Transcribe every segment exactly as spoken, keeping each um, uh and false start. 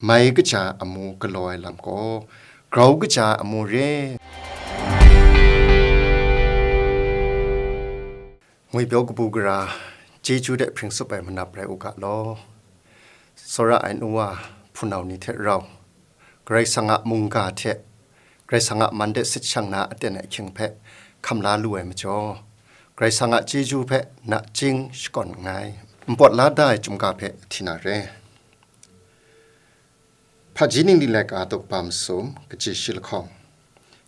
Mai kaja amu galaw ai lam gaw, grau kaja amu re. Ngwipyaw kabu gara, chyeju de hpring tsup ai manap rai u ga law. Tsawra ai nu wa, hpunau ni hte rau, Karai Kasang a mungga hte, Karai Kasang a man de sit shang na aten ai ahkying hpe hkam la lu ai majaw, Karai Kasang a chyeju hpe nachying shakawn nngai. Npawt la da ai chyum ga hpe hti na re. Hpaji ningli laika daw kaba masum, kaji shi lahkawng.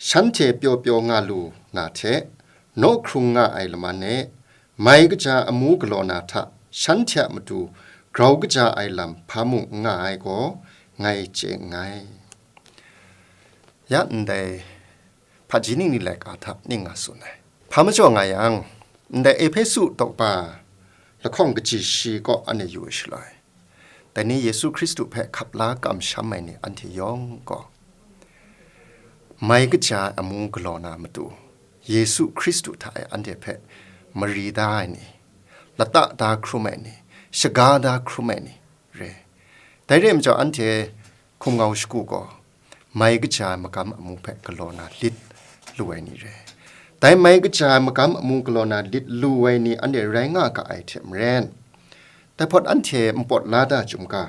Shanhte pyaw pyaw nga lu na hte, naw hkrung nga ai laman e, mai kaja amu galaw na hta, shanhte a matu grau kaja ai lam hpa mung n nga ai gaw, ngai chye nngai. Ya ndai hpaji ningli laika hta ning nga tsun ai. Hpa majaw nga yang, ndai Ehpesu daw kaba lahkawng kaji shi kaw anhte yu ai shaloi, dai ni Yesu Hkristu hpe hkap la kamsham ai ni anhte yawng gaw, mai kaja ai amu galaw na matu, Yesu Hkristu hta e anhte hpe mari da ai ni, lata da hkrum ai ni, shaga da hkrum ai ni re. Dai re ai majaw, anhte hkum ngau shagu gaw, mai kaja ai magam amu hpe galaw na lit lu ai ni re. Dai mai kaja ai magam amu galaw na lit lu ai ni anhte rai nga ga ai hte maren, dai hpawt anhte npawt la da chyum ga,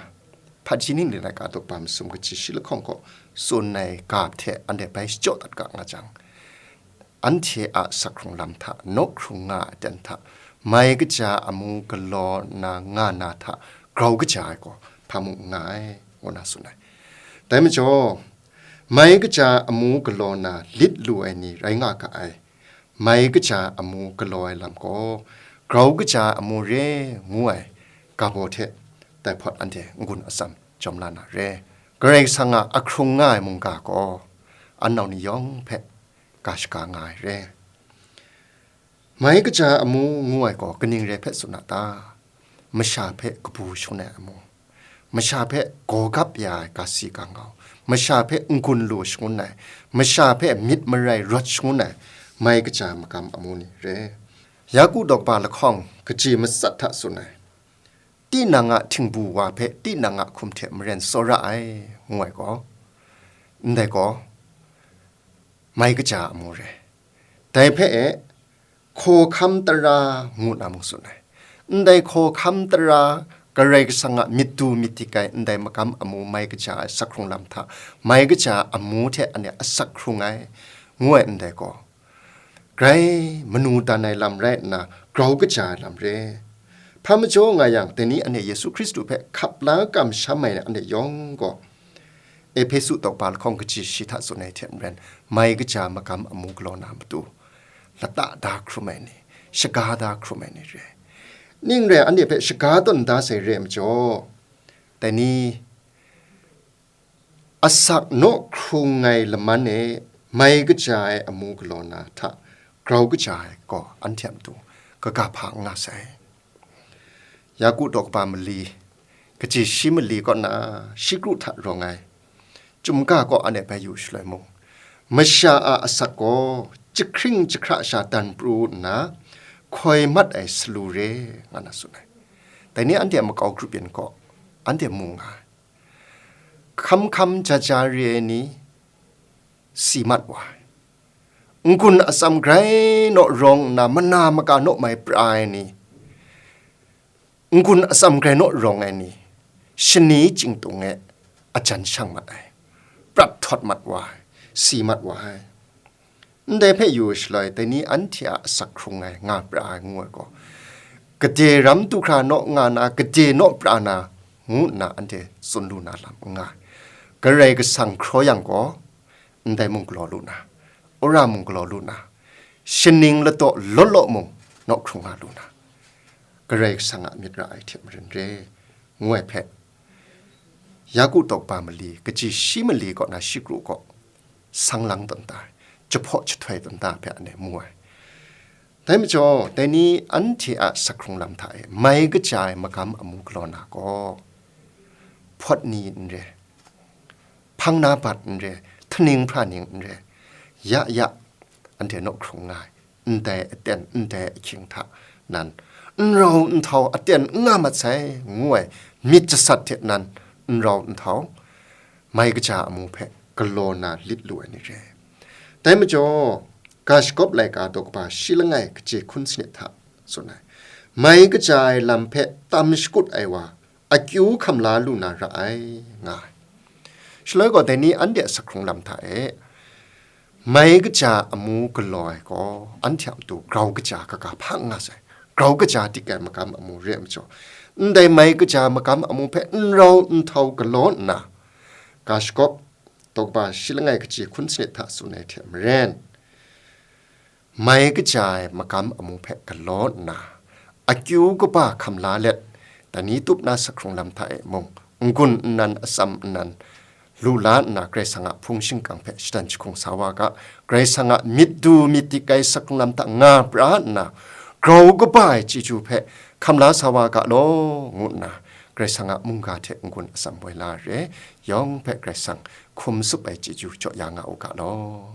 hpaji ningli laika daw kaba masum kaji shi lahkawng gaw tsun ai ga hte anhte bai shachyaw dat ga nga jang, anhte a asak hkrung lam hta, naw hkrung nga ai aten hta, mai kaja amu galaw na nga na hta, grau kaja ai gaw hpa mung n nga ai, ngu na tsun ai. Dai majaw, mai kaja amu galaw na lit lu ai ni rai nga ga ai. Mai kaja amu galaw ai lam gaw, grau kaja amu re, ngu ai ga baw hte, dai hpawt anhte n-gun atsam jawm la na re. Karai Kasang a ahkrung nga ai mungga gaw, anau ni yawng hpe ga shaga nga ai re. Mai kaja amu ngu ai gaw kaning re hpe tsun a ta? Masha hpe kabu shangun ai amu, masha hpe gaw gap ya ai ga si ga ngau, masha hpe n-gun lu shangun ai, masha hpe myit marai rawt shangun ai, mai kaja ai magam amu ni re. Yaku daw kaba lahkawng kaji matsat hta tsun ai, tinang a htingbu wa hpe tinang a hkum hte maren tsawra ai, ngu ai gaw, ndai gaw mai kaja amu re. Dai hpe e, hkawhkam tara ngu na mung tsun ai. Ndai hkawhkam tara, Karai Kasang a myit du myit dik ai ndai magam amu mai kaja ai asak hkrung lam hta, mai kaja amu hte anhte asak hkrung ai, ngu ai ndai gaw, grai manu dan ai lam rai nna, grau kaja ai lam re. Hpa majaw nga yang, dai ni anhte Yesu Hkristu hpe hkap la kamsham ai anhte yawng gaw, Ehpesu daw kaba lahkawng kaji shi hta tsun ai hte maren, mai kaja magam amu galaw na matu, lata da hkrum ai ni, shaga da hkrum ai ni re. Ning rai anhte hpe shaga tawn da sai re ai majaw, dai ni asak naw hkrung ai laman e mai kaja ai amu galaw na hta, grau kaja ai gaw anhte a matu kaga hpa n nga sai. Yaku daw kaba mali, kaji shi mali kaw na, shi kru hta rawng ai, chyum ga kaw anhte bai yu shaloi mung, masha a asak gaw jahkring jahkra sha dan pru nna, hkoi mat ai salu re, nga na tsun ai. Dai ni anhte a makau grup yin gaw, anhte mu nga ai. Hkam hkam ja ja re ai ni si mat wa ai. N-gun atsam grai naw rawng nna, mana maka naw mai pra ai ni, n-gun atsam grai naw rawng ai ni, shani chyingtung e ajan shang mat ai, prat htawt mat wa ai, si mat wa ai. Ndai hpe yu shaloi, dai ni anhte a asak hkrung ai nga pra ai ngu ai gaw, gade ram du hkra naw nga na, gade naw pra na, ngu nna anhte tsun lu na lam n nga ai. Karai Kasang hkraw yang gaw, ndai mung galaw lu na, wora mung galaw lu na, shaning ladaw law law mung naw hkrung nga lu na, Karai Kasang a myit ra ai hte maren re, ngu ai hpe, Yaku daw kaba mali, kaji shi mali kaw na shi kru kaw, sang lang tawn ta ai, jahpaw jahtoi tawn ta hpe anhte mu ai. Dai majaw, dai ni anhte a asak hkrung lam hta e mai kaja ai magam amu galaw na gaw, hpawt ni n re, hpang na bat n re, htaning hpraning n re, ya ya, anhte naw hkrung nga ai, ndai aten, ndai ahkying hta nan, n rau n htau aten n nga mat sai, ngu ai myit jasat hte nan, n rau n htau, mai kaja amu hpe galaw na lit lu ai ni re. Dai majaw, ga shagawp laika daw kaba shi langai kaji hkun sanit hta tsun ai, mai kaja ai lam hpe tam shakut ai wa akyu hkam la lu na ra ai, nga ai. Shaloi gaw, dai ni anhte a sak hkrung lam hta e, mai kaja amu galaw ai gaw, anhte a matu grau kaja kaga hpang nga sai. Grau kaja dik ai magam amu re ai majaw, ndai mai kaja magam amu hpe n rau n htau galaw nna, ga shagawp daw kaba shi langai kaji hkun sanit hta tsun ai hte maren, mai kaja ai magam amu hpe galaw nna, akyu kaba hkam la let, dai ni tup na sak hkrung lam hta e mung, n-gun nnan, atsam nnan, lu la nna, Karai Kasang a hpung shingkang hpe shatan jahkung sa wa ga, Karai Kasang a myit du myit dik ai sak hkrung lam hta nga pra nna, grau kaba ai chyeju hpe hkam la sa wa ga law, ngu nna, Karai Kasang a mungga hte n-gun atsam woi la re, yawng hpe Karai Kasang hkum tsup ai chyeju jaw ya nga u ga law.